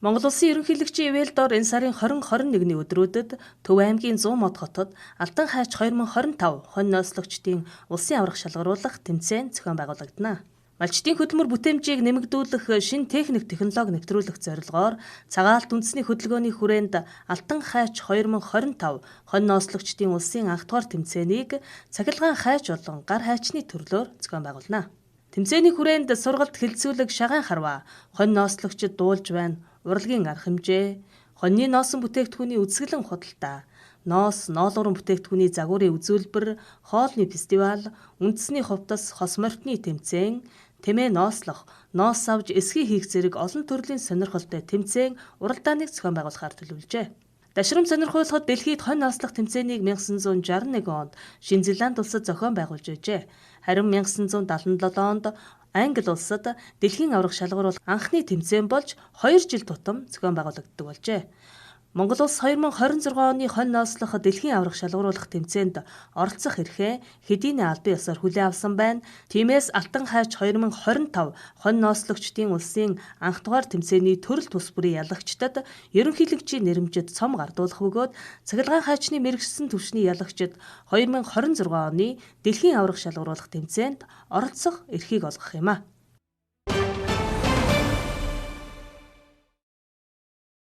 Монгол Улсын ерөнхийлөгчийн ивэл дор энэ сарын 20-21-ний өдрүүдэд Төв аймгийн Зуун мод хотод Алтан хайч 2025 хонь нослогчдын улсын аварга шалгаруулах тэмцээн зохион байгуулагдана. Малчдын хөдөлмөр бүтээмжийг нэмэгдүүлэх шинэ техник технологи нэвтрүүлэх зорилгоор цагаалт үндэсний хөдөлгөөний хүрээнд Алтан хайч 2025 хонь нослогчдын улсын анхдугаар тэмцээнийг цахилгаан хайч болон гар хайчны төрлөөр зохион байгуулна. Тэмцээний хүрээнд сургалт хэлцүүлэг шагаан харваа, хонь нослогчид дуулж байна, урлагийн арга хэмжээ, хоньны ноосон бүтээгдэхүүний үзэсгэлэн худалдаа, ноос, ноолуурын бүтээгдэхүүний загварын үзүүлбэр, хоолны фестивал, үндэсний хувцас, хос морьтны тэмцээн, тэмээ нослох, ноос авч эсхий хийх зэрэг олон төрлийн сонирхолтой тэмцээн уралдааныг зохион байгуулахаар төлөвлөжээ. Дашрам сонирхуулахад дэлхийд хонь нослох тэмцээнийг 1961 онд Шинэ Зеланд улсад зохион байгуулж байжээ. Харин 1977 онд Англи улсад дэлхийн аварга шалгаруулах анхны тэмцээн болж 2 жил тутам зохион байгуулагддаг болжээ. Монгол улс 2026 оны хонь нослох дэлхийн аварга шалгаруулах тэмцээнд оролцох эрхээ хэдийнэ албан ёсоор хүлээн авсан байна. Тиймээс Алтан хайч 2025 хонь нослогчдын улсын анхдугаар тэмцээний төрөл тус бүрийн ялагчдад ерөнхийлөгчийн нэрэмжит цом гардуулах бөгөөд цахилгаан хайчны мэргэжсэн түвшний ялагчид 2026 оны дэлхийн аварга шалгаруулах тэмцээнд оролцох эрхийг олгох юм а.